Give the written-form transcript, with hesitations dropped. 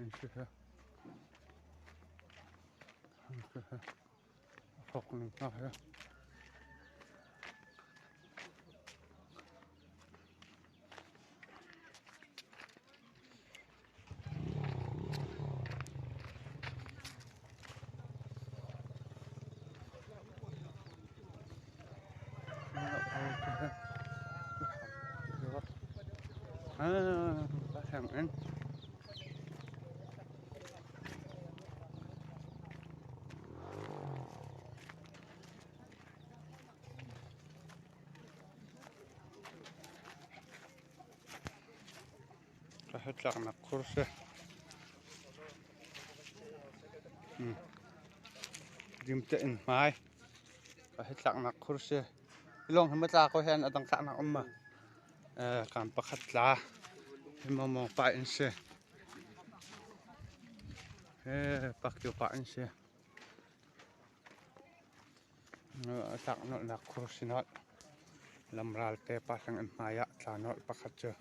In si he. Hrawk ning hna he. Sianginn. Ka tlaknak khur si. Dimte in hmai. Ka tlaknak khur si. Lawng hi matla ko hen adang tlaknak um ma. Kan pakhat tla. Hi mong pa in si. He pak kio pa in si. Tlak nolhnak khur si nolh. Lamral te pa hlang in hmai ah tla nolh pakhat cu.